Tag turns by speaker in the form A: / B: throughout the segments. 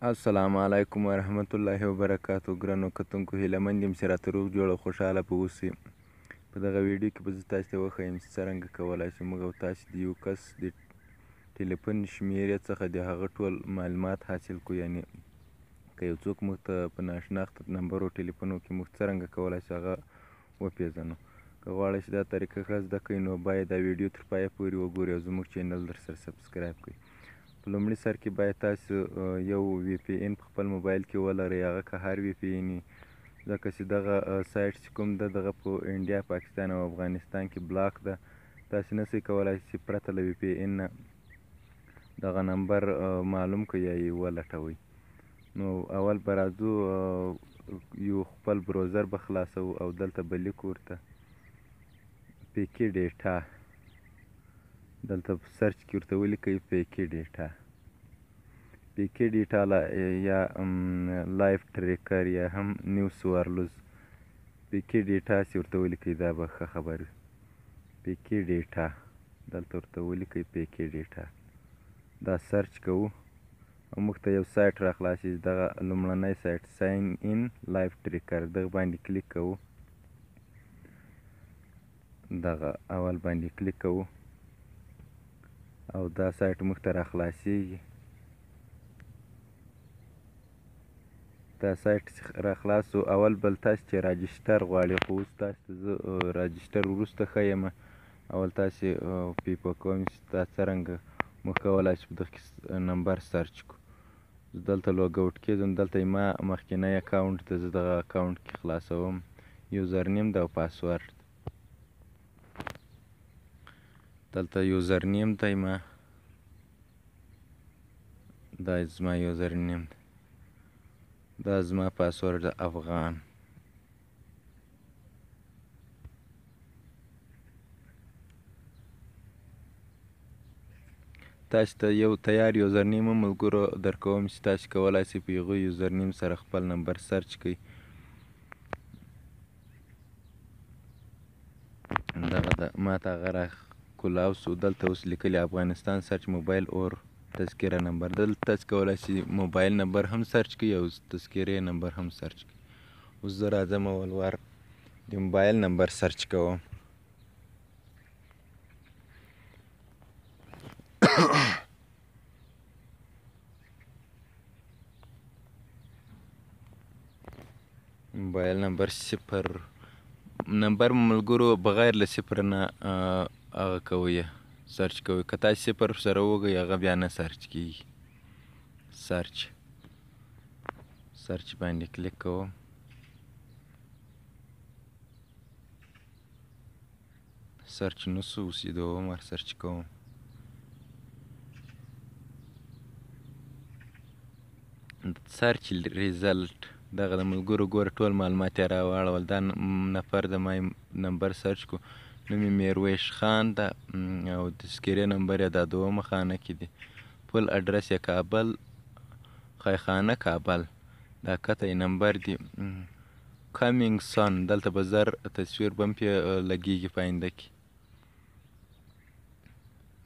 A: السلام علیکم ورحمت الله وبرکاتو. ګرانو کتونکو، هیله مند یم چې راته روغ جوړ او خوشحاله به اوسئ. په دغه ویډیو کې به زه تاسو ته وښیم چې څرنګه کولی شو موږ او تاسو د یو کس د ټلیفون شمیرې څخه د هغه ټول معلومات حاصل کړو. یعنې که یو څوک موږ ته په ناشناخته نمبرو ټلیفونو کې، موږ څرنګه کولی شو هغه وپېژنو. که غواړئ چې دا طریقه ښه زده کړئ، نو باید دا ویډیو تر پایه پورې وګورئ او زموږ چینل در سره subscribe کړئ. په لومړي سر کې باید تاسو یو VPN په خپل موبایل کې ولرئ، هغه که هر VPN وي، ځکه چې دغه سایټ چې کوم ده، دغه په انډیا، پاکستان او افغانستان کې block ده. تاسو نشئ کولای چې پرته له VPN نه دغه نمبر معلوم کړئ یا یې ولټوئ. نو اول به راځو، یو خپل browser به خلاصوو او دلته به لیکو ورته پیکي ډیټا. دلته په search کې ورته ولیکئ پیکي ډیټا، پیکي ډیټا یا live tracker یا هم نیوز ورلوز. پیکي ډیټا چې ورته ولیکئ، دا به ښه خبر وي. پیکي ډیټا دلته ورته ولیکئ، پیکي ډیټا. دا search کوو او موږ ته یو سایټ را خلاصېږي. دغه لومړنی سایټ sign in live tracker، دغه باندې کلیک کوو. دغه اول باندې کلیک کوو او دا سایټ موږ ته را خلاصېږي. دا سایټ را خلاص سو، اول بل تاسو چې register غواړي، خو اوس تاسو ته زه register وروسته ښیم. اول تاسې پې پوه کوم چې دا څرنګه موږ کولای شو په دغه کې نمبر search کړو. زه دلته log out کېږم. دلته ما مخکینی account ده، زه دغه account کې خلاصوم. username ده او پاسورډ. دلته username دی ما، دا زما username دی، دا زما پاسورډ ده افغان. تاسو ته یو تیار username هم ملګرو درکوم چې تاسو کولای شئ په هغه username سره خپل نمبر search کړئ. دغه ده، ما ته هغه را کولاو سو. دلته اوس لیکلي افغانستان search mobile اور تذکره نمبر. دلته تاسو کولای شئ موبایل نمبر هم search کړئ او تذکرې نمبر هم search کړئ. اوس زه راځم، اول وار د موبایل نمبر search کوم. موبایل نمبر صفر نمبر ملګرو بغیر له صفر نه هغه کوئ، search کوئ. که تاسو صفر سره وګئ، هغه بیا نه search کیږي. search باندې کلیک کوم. search نسو، اوس یې دوم وار search کوم. search result دغه د ملګرو ګوره ټول معلومات یې راواړول. دا نفر د ما نمبر search کو، نوم یې میرویش خان ده او د تذکرې نمبر یې دا دومه خانه کې دی. full address یې کابل، خیخانه، کابل. دا کته یې نمبر دی. coming soon، دلته به زر تصویر به هم پې لګېږي په آینده کې.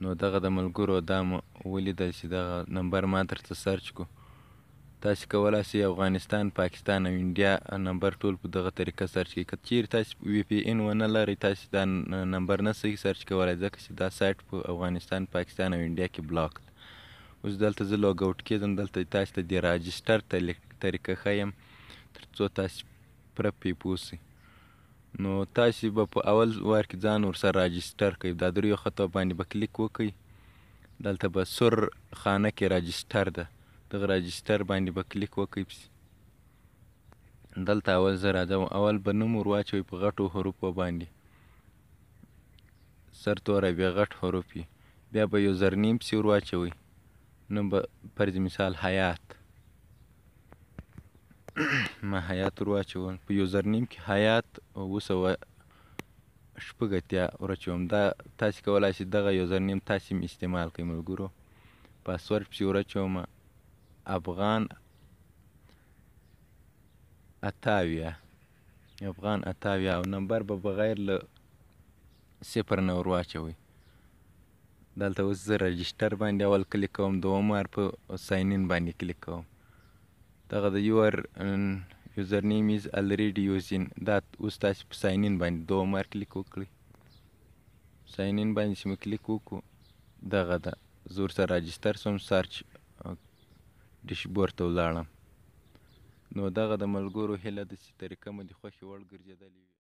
A: نو دغه د ملګرو دا مو ولیدل چې دغه نمبر ما درته search کو. تاسو کولای شئ افغانستان، پاکستان او انډیا نمبر ټول په دغه طریقه search کړئ. که چیرې تاسو VPN ونه لرئ، تاسو دا نمبر نه شئ search کولای، ځکه چې دا سایټ په افغانستان، پاکستان او انډیا کې block ده. اوس دلته زه log out کېږم. دلته تاسو ته د register طریقه ښیم تر څو تاسو پوره پې پوه شئ. نو تاسو به په اول وار کې ځان ورسره register کړئ. دا دریو خطو باندې به کلیک وکړئ. دلته به سور خانه کې register ده، دغه register باندې به کلیک وکړئ پسې. دلته اول زه راځم، اول به نوم ور واچوئ په غټو حروفو باندې، سر توری بیا غټ حروف وي. بیا به username پسې ور واچوئ. نوم به فرض مثال حیات، ما حیات ور واچول. په username کې حیات 786 ور اچوم. دا تاسې کولای شئ دغه username تاسې هم استعمال کړئ ملګرو. پاسورډ پسې ور اچوم افغان 78، افغان 78، او نمبر به بغیر له صفر نه ور واچوئ. دلته اوس زه register باندې اول کلیک کوم، دوم وار په sign in باندې کلیک کوم. دغه د your username is already using. دا اوس تاسو په sign in باندې دوه مار کلیک وکړئ. sign in باندې چې مو کلیک وکړو، دغه ده، زه ورسره register شوم، search dashboard ته ولاړم. نو دغه د ملګرو، هیله ده چې طریقه مو د خوښې وړ ګرځېدلې وي.